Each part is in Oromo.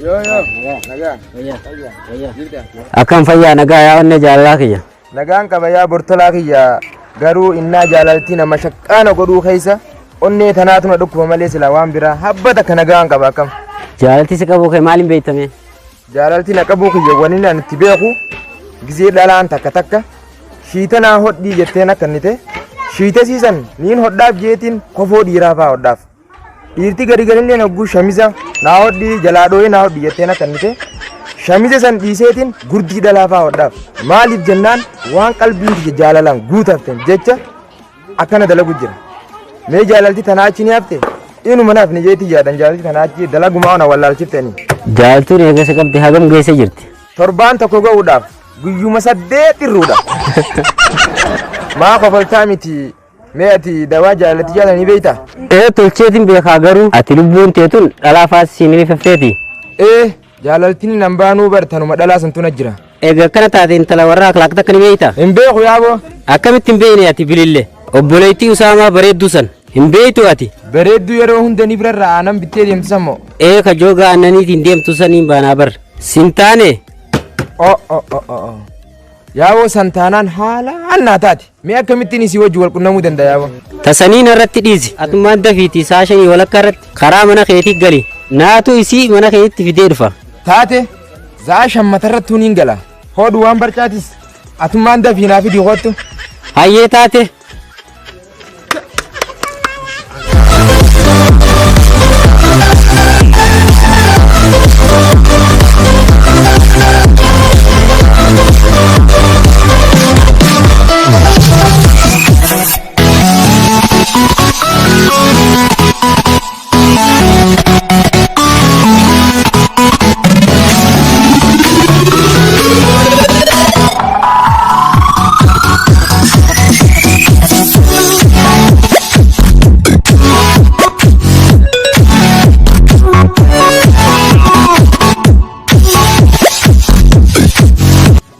Yoo yoo. Nagaa. Fayyaa. Jirta. Akkam fayyaa nagaa yaa onnee jaalalaa kiyya. Nagaan qaba yaa bortolaa kiyya garuu innaa jaalaltii nama shaqqaana godhuu keessa onnee tanaatu na dhukkuba malee silaa waan biraa habba takka nagaan qaba akkam. Jaalalti si qabuu kee maaliin beektame? Jaalaltii na qabuu kiyya wani ani itti beeku gizee dhalaan takka takka shiita naa hodhii jetteen akka inni ta'e shiita siisan niin hodhaaf jeetiin kofoo dhiiraa fa'aa hodhaaf. Dhiirti gadi galillee hogguu shamiza naa hodhii jalaa dhooyee naa hodhii jetteen akka inni ta'e shamiza san dhiiseetiin gurdii dhalaa fa'aa hodhaaf. Maaliif jennaan waan qalbiin kiyya jaalalaan guutafteen jecha akkana dalagu jira. Mee jaalalti tanaa achi ni hafte inuma naaf ni jeetii yaadan jaalalti tanaa achi dalagumaa ona wallaalchiftanii. Jaalaltuun eega si qabde hagam geesse jirti? Torbaan tokko ga'uudhaaf guyyuma 8 irruudha. Maa kofaltaa miti mee ati dawaa jaalalti jaalanii beektaa? Ee tolcheetiin beekaa garuu ati lubbuun teetun dhalaa faas siin ni feffeeti. Ee jaalaltiin nan baanuu bar tanuma dhalaa santu na jira. Eega akkana taate intala warra akhlaaq takka ni beektaa? Hin beeku yaaboo. Akkamitti hin beekne ati bilille? Obboleettii Usaamaa bareedduu san hin beektu ati? Bareedduu yeroo hunda ni birarraa aanan bittee deemtu san moo? Ee ka jooga aannaniitiin deemtu saniin baanaa bar. Sin taane? O o o o o. Yaaboo san taanaan haalaan naa taate. Mee akkamittiin isii wajji wal qunnamuu danda'a yaaboo? Tasanii narratti dhiisi. Atummaan dafiitii saa shanii walakkaa irratti karaa mana keetii gali. Naatu isii mana keetitti fidee dhufa. Taate za'a shan matarrattuu niin gala. Hoodhu waan barcaatis atummaan dafii naa fidii kottu. Hayyee taate.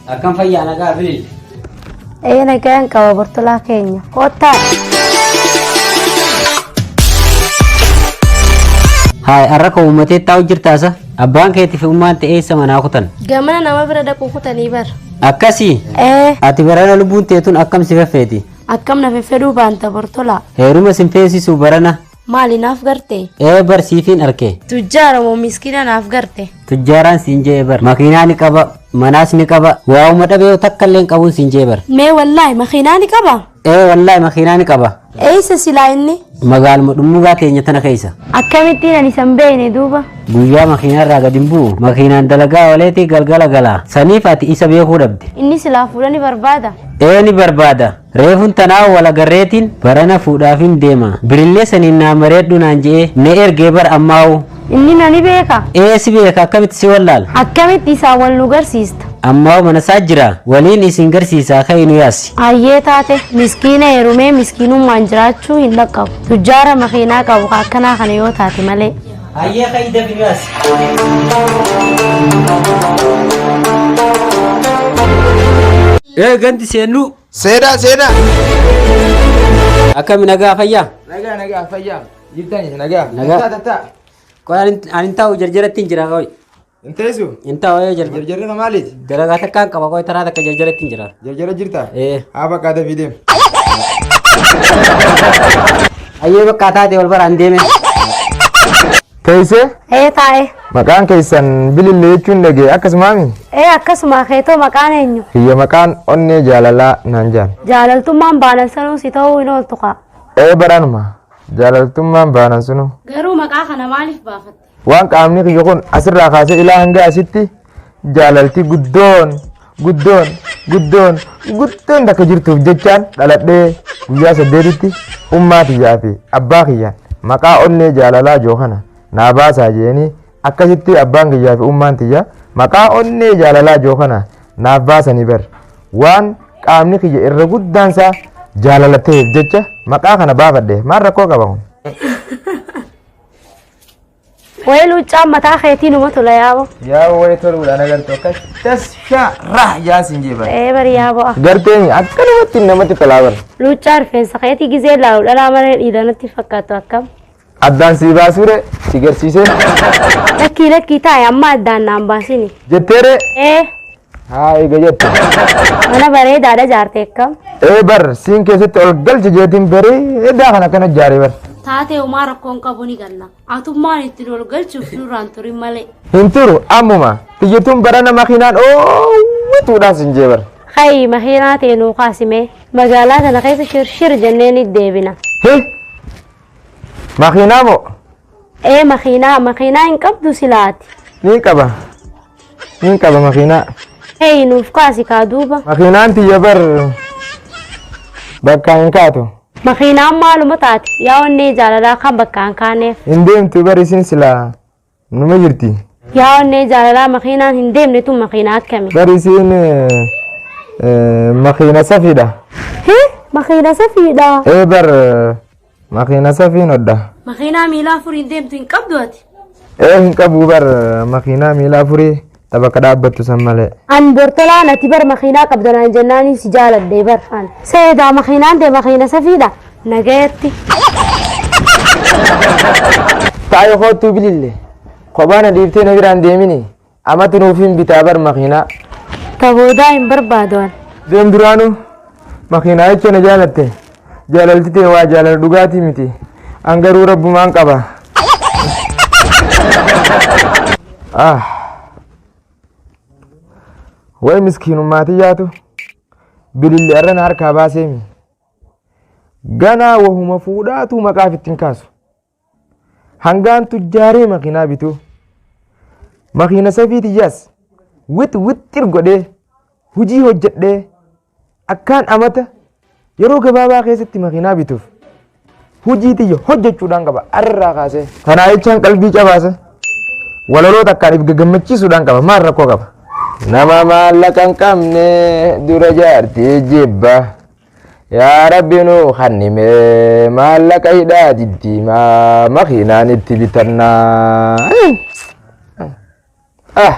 Akkam fayyaa nagaa bilil. Ee nagaan qaba bortolaa keenya. Kottaa. Haay har'a kan uummatee taa'u jirtaasa. Abbaan keetii fi ummaan ta'ee eessa manaa kutan? Gamana nama bira dhaquu kutanii bar. Akkasii. Ee Ati barana lubbuun teetun akkam si feffeeti? akkam na feffedhuu baanta bortolaa. Heeruma sin feesisu barana. Maali naaf garte? Ee bar siifiin arke. Tujjaara moo miskiina naaf garte? Tujjaaraan siin jee bar. Makiinaa ni qaba, manaas ni qaba. Waa'uma dhabee takka illee hin qabuun siin jee bar. Mee wallaahi makiinaa ni qaba? Ee wallaahi makiinaa ni qaba. Eessa silaa inni? Magaaluma dhummugaa teenya tana keessa. Akkamittiin ani san beekne duuba? Guyyaa makiinaa irraa gadi hin bu'u. Makiinaan dalagaa ooleetii galgala gala. Saniif ati isa beekuu dhabde. Inni silaa fuudha ni barbaada. Ee ni barbaada. Reefun tanaa wal agarreetiin barana fuudhaafin deema. Birillee saniin naa mareedhu naan je'ee na ergee bar ammaa'u. Inni na ni beeka. Ee si beeka akkamitti si wallaala? Akkamitti isaan wal nu garsiista? Ammaa'u mana isaa jira. Waliin isin garsiisaa ka'ii nu yaasi. Hayyee taate miskiina heerumee miskiinummaan jiraachuu hin dhaqqabu. Tujjaara makiinaa qabu ka akkanaa kana yoo taate malee. Hayyee ka'ii dafi nu yaasi. Ee gandi seennuu. Seenaa seenaa. Akkami nagaa fayyaa? Nagaa nagaa fayyaa. Jirtani nagaa. Nagaa. Tattaa tattaa. Qoy ani hin taa'u jarjaratti hin jira qoy. Hin teessu. Hin taa'u ee jarjara. Jarjarri na maaliiti? Dalagaa takkaan qaba qoy taraa takka jarjaratti hin jira. Jarjara jirta? Ee. Haa bakka dafii deem. Hayyee bakka taate wal baraan deeme. Teessee Ee taa'e. maqaan keessan bilillee jechuun dhagee akkasumaami? Ee akkasuma keetoo maqaan eenyu? Kiyya maqaan onnee jaalalaa naan jaan. Jaalaltummaan baanan sanuu si ta'uu hin ooltu kaa. Ee baranuma jaalaltummaan baanan sunu. Garuu maqaa kana maaliif baafatte? Waan qaamni kiyya kun asirraa kaasee ilaa hanga asitti jaalalti guddoon guddoon guddoon guddoon takka jirtuuf jechaan dhaladhee guyyaa 8tti ummaa tiyyaa fi abbaa kiyyaan maqaa onnee jaalalaa joo kana naa baasaa jeeni akkasitti abbaan kiyyaa fi ummaan tiyya maqaa onnee jaalalaa joo kana naaf baasanii bar waan qaamni kiyya irra guddaan isaa jaalala ta'eef jecha maqaa kana baafadhe maal rakkoo qaba kun. Wayii luuccaan mataa keetii numa tola yaabo. Yaa wayii toluudhaan agartu akkas tas shaa rah jaan siin jee bara. Ee bari yaabo. Garteen akkanumatti namatti tolaa bara. Luuccaa rifeensa keetii gizee laalu dhalaa malee dhiira natti fakkaatu akkam. Addaan sii baasuure si garsiisee. Lakkii lakkii taa'e amma addaan naan baasini. Jetteere? Ee. Haa eega jette. Mana bareedaadha jaarte akkam. Ee bar siin keessatti ol galche jeetiin bareedaa kan akkana jaare bar. Taatee homaa rakkoon qabu ni galla. Atummaan ittiin ol galchuuf nurraan turin malee. Hin turu ammuma. Tiyyituun barana makiinaan oowwituudhaan sin jee bar. Hayi makiinaa ta'e nuu kaasimee magaalaa tana keessa shirshir jennee ni deebina. Hi! Makiinaa moo? Ee makiinaa makiinaa hin qabdu silaati. Niin qaba. Niin qaba makiinaa. Hey nuuf kaasi kaa duuba. Makiinaan tiyya bar bakka hin kaatu. Makiinaan maaluma taate yaa onnee jaalalaa kan bakka hin kaaneef. Hin deemtu bar isin silaa numa jirti. Yaa onnee jaalalaa makiinaan hin deemne tun makiinaa akkami? Bar isiin makiina safiidha. Hee makiina safiidha. Ee bar makiina safiin hodha. Makiinaa miila afuriin deemtu hin qabdu ati. Ee hin qabu bar makiinaa miila afurii ta bakka dhaabbattu san malee. An bortolaan ati bar makiinaa qabda naan jennaaniin si jaaladhe bar an. Seedaa makiinaan tee makiina safiidha. Nagayatti. Taayi koottuu bilille. Kophaa na dhiiftee na biraan deemini. Amatu nuuf hin bitaa bar makiinaa. Ta boodaa hin barbaadu an. Deem duraanuu makiinaa jecha na jaalatte. Jaalalti tee waa jaalala dhugaatii miti. An garuu rabbumaan qaba. Ah. Way miskiinummaa tiyyaatu bililli arra na harkaa baaseemi. Ganaa wahuma fuudhaatu maqaaf ittiin kaasu. Hangaan tujjaaree makiinaa bituu. Makiina safii tiyyaas wix wixxir godhee hujii hojjedhee akkaan amata yeroo gabaabaa keessatti makiinaa bituuf hujii tiyya hojjechuudhaan qaba arraa kaasee. Tanaa jechaan qalbii cabaasa. Walaloo takkaan if gagammachiisuudhaan qaba maal rakkoo qaba. Nama maallaqa hin qabne dura jaartii jibba. Yaa Rabbi nuu kannimee maallaqa hidhaa diddiimaa makiinaan itti bitannaa. Ah.